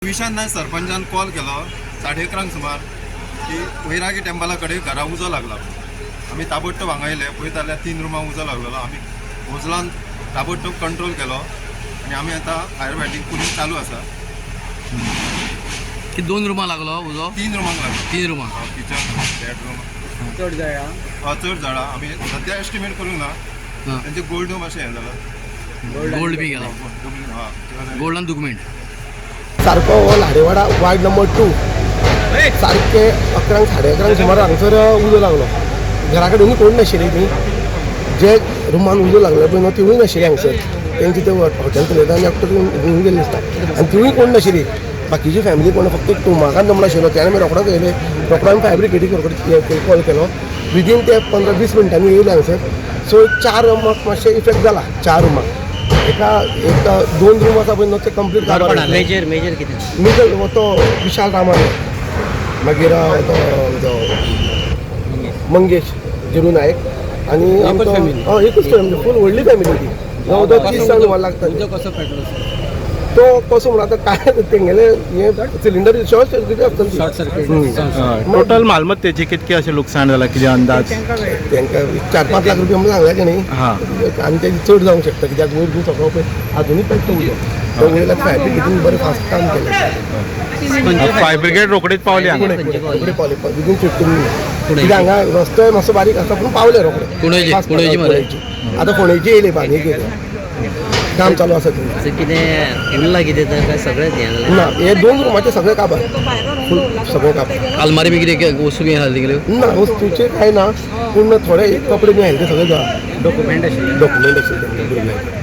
Vishan Naik सरपंचान call केलो 11:30 सुमार की वैरागी टेंपला कडेन घरा उजो लागला. आमी ताबडतोब हांगा येयले, पळयत जाल्यार 3 रुमांक उजो लागलेलो. आमी उजलान ताबडतोब कंट्रोल केलो आनी आमी आतां फायर फायटींग पुलीस चालू आसा. की 2 रुमां लागलो उजो? 3 रुमांक लागलो. 3 रुमां. Kitchen, bedroom. चड जाया. हय, चड झाडां. आमी सद्या एस्टिमेट करूंक ना. तेंचे गोल्ड मातशें हें जाला. गोल्ड बी गेला? हय. गोल्ड आनी दुकुमेंट. सारको हो लाडेवाडा वार्ड नंबर 2, सारके 11:00 11:30 सुमार हांगसर उजो लागलो. घरा कडेन कोण नाशिल्ली. ती जे रुमान उजो लागलो पळय न्हू, तिवूय नाशिल्ली हांगसर. तेंचे ते हॉटेल चलयता आनी एकटो घेवन गेल्ले दिसता आनी तिवूय कोण नाशिल्ली. बाकीची फॅमिली कोण, फक्त एक टुमाकान जमलो आशिल्लो. त्याने आमी रोखडोच येयले. रोखडो आमी फायर ब्रिगेडीक रोखडो कॉल केलो. विदीन ते 15-20 मिनटांनी येयले हांगसर. सो 4 रुमाक मातशें इफेक्ट जाला. 4 रुमाक, एका एक 2 रूम आसा पळय न्हू, ते कंप्लीट. मेजर मेजर कितें? मिडल तो विशाल रामन, मागीर तो तो मंगेश जिरू नायक आनी आमचो. हय, एकूच फॅमिली, फूल व्हडली फॅमिली ती. जवळ जवळ 30 जाण लागता. उजो कसो पेटलो? तो कसो म्हणून आतां काय, तेंगेले हे सिलिंडर शॉर्ट सर्किट आसतली. Short circuit. Total मालमत्तेची कितकी अशें लुकसाण जाला, कितें अंदाज? तेंकां 4-5 लाख रुपया म्हणून सांगल्या तेणी. आनी तेजी चड जावंक शकता, कित्याक वयर बी सगळो पळय आजुनूय पेट्टा उजो. तो वयल्यान फायर ब्रिगेडीन बरें फास्ट काम केलें. फायर ब्रिगेड रोखडीच पावली हांगा? रोखडे पावले विदीन 15 मिनिट्स, कित्याक हांगा रस्तोय मातसो बारीक आसा, पूण पावले रोखडे. कुणेची? Fast. कुणेची मरे? कुणेची. आतां फोंडेची येयली, बांदी येयली, काम चालू आसा तेंचें. कितें उरला कितें तर काय सगळेंच हें जालें? ना, हे 2 रुमाचे सगळे काबार, फूल सगळे काबार. आलमारी बी कितें वस्तू बी आसली तेगेल्यो? ना, वस्तूचे काय ना, पूण थोडे कपडे बी आयले, ते सगळे डॉक्युमेंट आशिल्ले? डॉक्युमेंट आशिल्ले भुरग्यांचे.